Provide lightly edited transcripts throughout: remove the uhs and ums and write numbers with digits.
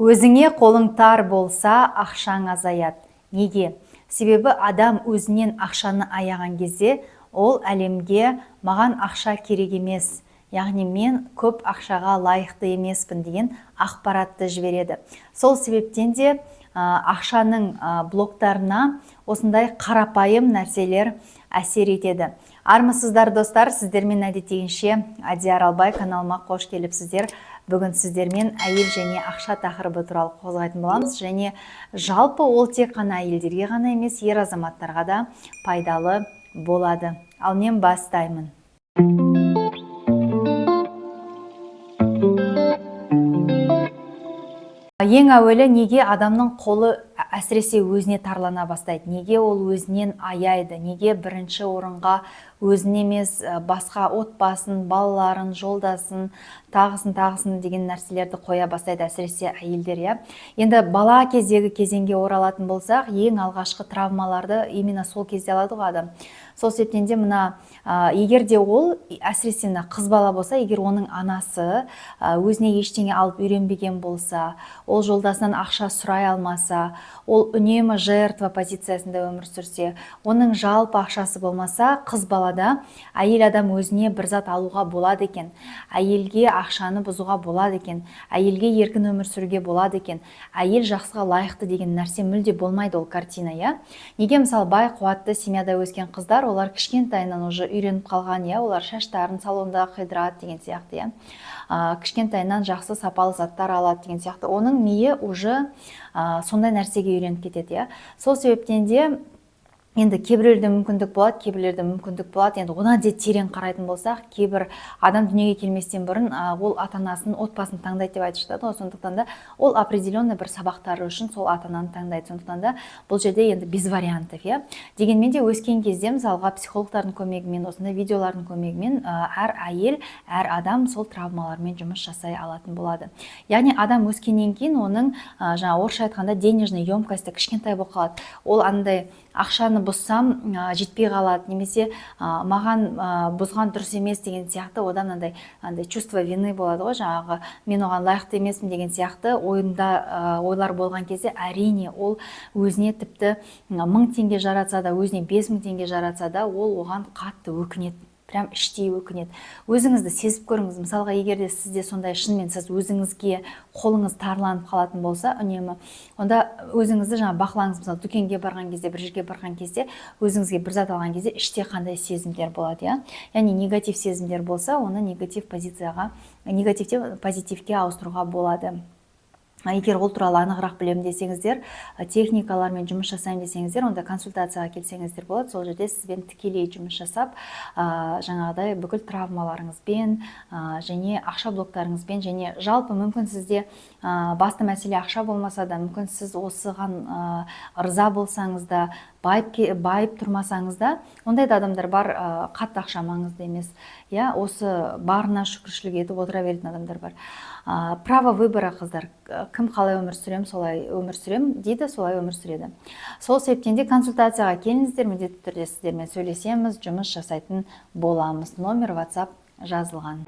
Өзіңе қолың тар болса, ақшаң азаяды. Неге? Себебі адам өзінен ақшаны аяған кезде, ол әлемге «маған ақша керек емес, яғни мен көп ақшаға лайықты емеспін» деген ақпаратты жібереді. Сол себептен де ақшаның блоктарына осындай қарапайым нәрселер әсер етеді. Армысыздар, достар! Сіздермен әдеттегінше Әдия Аралбай. Каналыма қош келіпсіздер. Бүгін сіздермен әйел және ақша тақырыбы туралы қозғайтын боламыз. Және жалпы ол тек қана әйелдерге ғана емес, ер азаматтарға да пайдалы болады. Ал мен бастаймын. Ең әуелі, неге адамның қолы, әсіресе өзіне тарлана бастайды? Неге ол өзінен аяйды? Неге бірінші орынға өзін емес, басқа отбасын, балаларын, жолдасын, тағысын тағысын деген нәрселерді қоя бастайды, әсіресе әйелдер, иә? Енді бала кездегі кезеңге оралатын болсақ, ең алғашқы травмаларды именно сол кезде алады ғой адам. Сол себептен де мына егер де ол, әсіресе мына қыз бала болса, егер оның анасы өзіне ештеңе алып үйренбеген болса, ол жолдасынан ақша сұрай алмаса, ол үнемі жертва позициясында өмір сүрсе, оның жалпы ақшасы болмаса, қыз балада әйел адам өзіне бір зат алуға болады екен, әйелге ақшаны бұзуға болады екен, әйелге еркін өмір сүруге болады екен, әйел жақсыға лайықты деген нәрсе мүлде болмайды ол картина, иә? Неге, мысалы, бай қуатты семьяда өскен қыздар, олар кішкентайынан уже үйреніп қалған, иә? Олар шаштарын салонда қидырады деген сияқты, иә, кішкентайынан жақсы сапалы заттар алады деген сияқты. Оның миы уже сондай нәрсеге үйреніп кетеді, иә? Сол себептен де енді кейбіреулерде мүмкіндік болады, кейбіреулерде мүмкіндік болады. Енді одан да терең қарайтын болсақ, кейбір адам дүниеге келместен бұрын ол ата анасын, отбасын таңдайды деп айтып жатады ғой. Сондықтан да ол определенный бір сабақтары үшін сол ата ананы таңдайды. Сондықтан да бұл жерде енді без вариантов, иә? Дегенмен де өскен кезде, мысалға, психологтардың көмегімен, осындай видеолардың көмегімен әр әйел, әр адам сол травмалармен жұмыс жасай алатын болады. Яғни адам өскеннен кейін оның жаңа орысша айтқанда, денежный емкости кішкентай болып қалады. Ол андай ақшаны бұзсам, жетпей қалады немесе маған бұзған дұрыс емес деген сияқты. Одан андай андай чувство вины болады ғой, жаңағы мен оған лайықты емеспін деген сияқты ойында ойлар болған кезде, әрине, ол өзіне тіпті 1000 теңге жаратса да, өзіне 5000 теңге жаратса да, ол оған қатты өкінеді, прям іштей өкінеді. Өзіңізді сезіп көріңіз. Мысалға, егер де сізде сондай, шынымен сіз өзіңізге қолыңыз тарланып қалатын болса үнемі, онда өзіңізді жаңа бақылаңыз. Мысалы, дүкенге барған кезде, бір жерге барған кезде, өзіңізге бір зат алған кезде іште қандай сезімдер болады, иә? Яғни негатив сезімдер болса, оны негатив позицияға, негативтен позитивке ауыстыруға болады. Егер ол туралы анығырақ білемін десеңіздер, техникалармен жұмыс жасаймын десеңіздер, онда консультацияға келсеңіздер болады. Сол жерде сізбен тікелей жұмыс жасап, жаңағыдай бүкіл травмаларыңызбен және ақша блоктарыңызбен, және жалпы мүмкін сізде басты мәселе ақша болмаса да, мүмкін сіз осыған ырза болсаңыз да, байып тұрмасаңыз да, ондай да адамдар бар, қатты ақша маңызды емес, иә, осы барына шүкіршілік етіп отыра беретін адамдар бар. Право выбора, қыздар. Кім қалай өмір сүремін, солай өмір сүремін дейді, солай өмір сүреді. Сол себептен де консультацияға келіңіздер, міндетті түрде сіздермен сөйлесеміз, жұмыс жасайтын боламыз. Номер WhatsApp жазылған.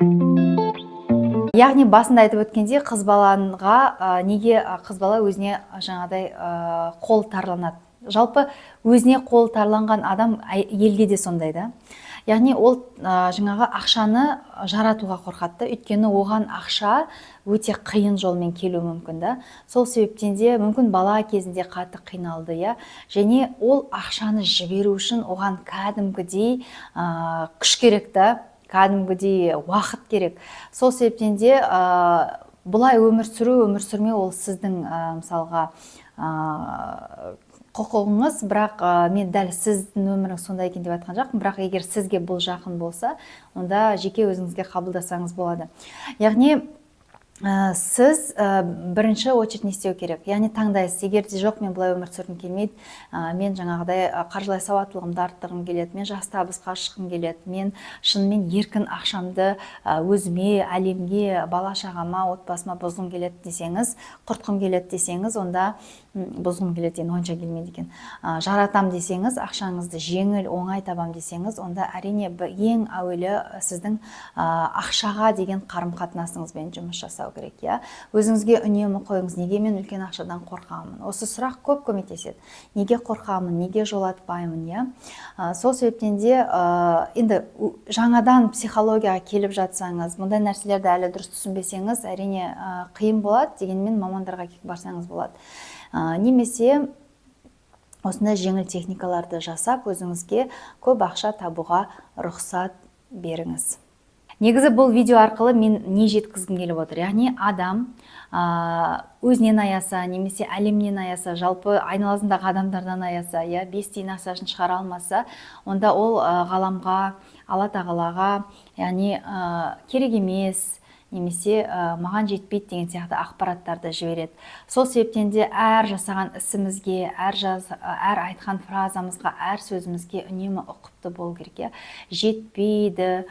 Яғни басында айтып өткендей, қыз балаға неге қыз бала өзіне жаңағыдай қол тарланады? Жалпы өзіне қол тарланған адам елге де сондай да. Яғни ол жаңағы ақшаны жаратуға қорқады да, өйткені оған ақша өте қиын жолмен келуі мүмкін да. Сол себептен де мүмкін бала кезінде қатты қиналды, иә? Және ол ақшаны жіберу үшін оған кәдімгідей күш керек та, кәдімгідей уақыт керек. Сол себептен де бұлай өмір сүру, өмір сүрмеу ол сіздің мысалға, құқығыңыз. Бірақ мен дәл сіздің өміріңіз сондай екен деп айтқан жоқпын. Бірақ егер сізге бұл жақын болса, онда жеке өзіңізге қабылдасаңыз болады. Яғни сіз бірінші очередь не істеу керек? Яғни таңдайсыз. Егер де жоқ, мен бұлай өмір сүргім келмейді, мен жаңағыдай қаржылай сауаттылығымды арттырғым келеді, мен жақсы табысқа шыққым келеді, мен шынымен еркін ақшамды өзіме, әлемге, бала шағама, отбасыма бұзғым келеді десеңіз, құртқым келеді десеңіз, онда бұзғым келеді деген онша келмейді екен. Жаратам десеңіз, ақшаңызды жеңіл, оңай табам десеңіз, онда әрине ең әуелі сіздің ақшаға деген қарым қатынасыңызбен жұмыс жасау. жасау керек, иә. Өзіңізге үнемі қойыңыз: неге мен үлкен ақшадан қорқамын? Осы сұрақ көп көмектеседі. Неге қорқамын, неге жолатпаймын, иә? Сол себептен де енді жаңадан психологияға келіп жатсаңыз, мұндай нәрселерді әлі дұрыс түсінбесеңіз, әрине, қиын болады. Дегенмен мамандарға барсаңыз болады немесе осындай жеңіл техникаларды жасап, өзіңізге көп ақша табуға рұқсат беріңіз. Негізі, бұл видео арқылы мен не жеткізгім келіп отыр? Яғни адам өзінен аяса немесе әлемнен аяса, жалпы айналасындағы адамдардан аяса, иә, 5 тиын ақшасын шығара алмаса, онда ол ғаламға, Алла Тағалаға, яғни керек емес немесе маған жетпейді деген сияқты ақпараттарды жібереді. Сол себептен де әр жасаған ісімізге, әр айтқан фразамызға, әр сөзімізге үнемі ұқыпты болу керек, иә. Жетпейді,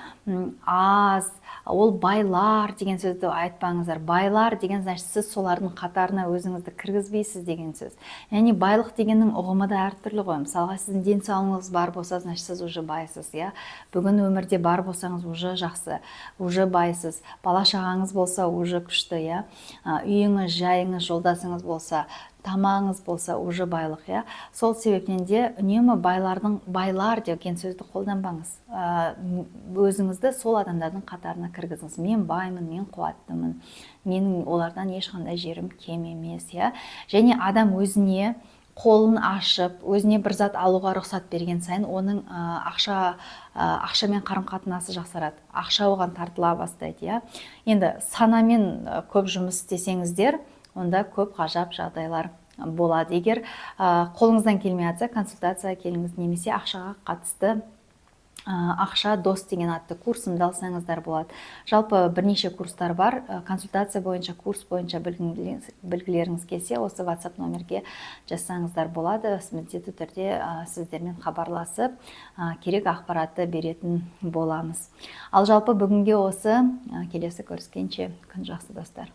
аз, ол байлар деген сөзді айтпаңыздар. Байлар деген, значит, сіз солардың қатарына өзіңізді кіргізбейсіз деген сөз. Яғни байлық дегеннің ұғымы да әртүрлі ғой. Мысалға, сіздің денсаулығыңыз бар болса, значит, сіз уже байсыз, иә. Бүгін өмірде бар болсаңыз, уже жақсы, уже байсыз. Бала шағаңыз болса, уже күшті, иә. Үйіңіз, жайыңыз, жолдасыңыз болса, тамағыңыз болса, уже байлық, иә. Сол себептен де үнемі байлардың, байлар деген сөзді қолданбаңыз. Өзіңізді сол адамдардың қатарына кіргізіңіз: мен баймын, мен қуаттымын, менің олардан ешқандай жерім кем емес, иә. Және адам өзіне қолын ашып, өзіне бір зат алуға рұқсат берген сайын, оның ақшамен қарым қатынасы жақсарады, ақша оған тартыла бастайды, иә. Енді санамен көп жұмыс істесеңіздер, онда көп ғажап жағдайлар болады. Егер қолыңыздан келмей жатса, консультацияға келіңіз немесе ақшаға қатысты «Ақша дос» деген атты курсымды алсаңыздар болады. Жалпы бірнеше курстар бар. Консультация бойынша, курс бойынша білгілеріңіз келсе, осы WhatsApp номерге жазсаңыздар болады. Міндетті түрде сіздермен хабарласып, керек ақпаратты беретін боламыз. Ал жалпы бүгінге осы. Келесі көріскенше, күн жақсы, достар!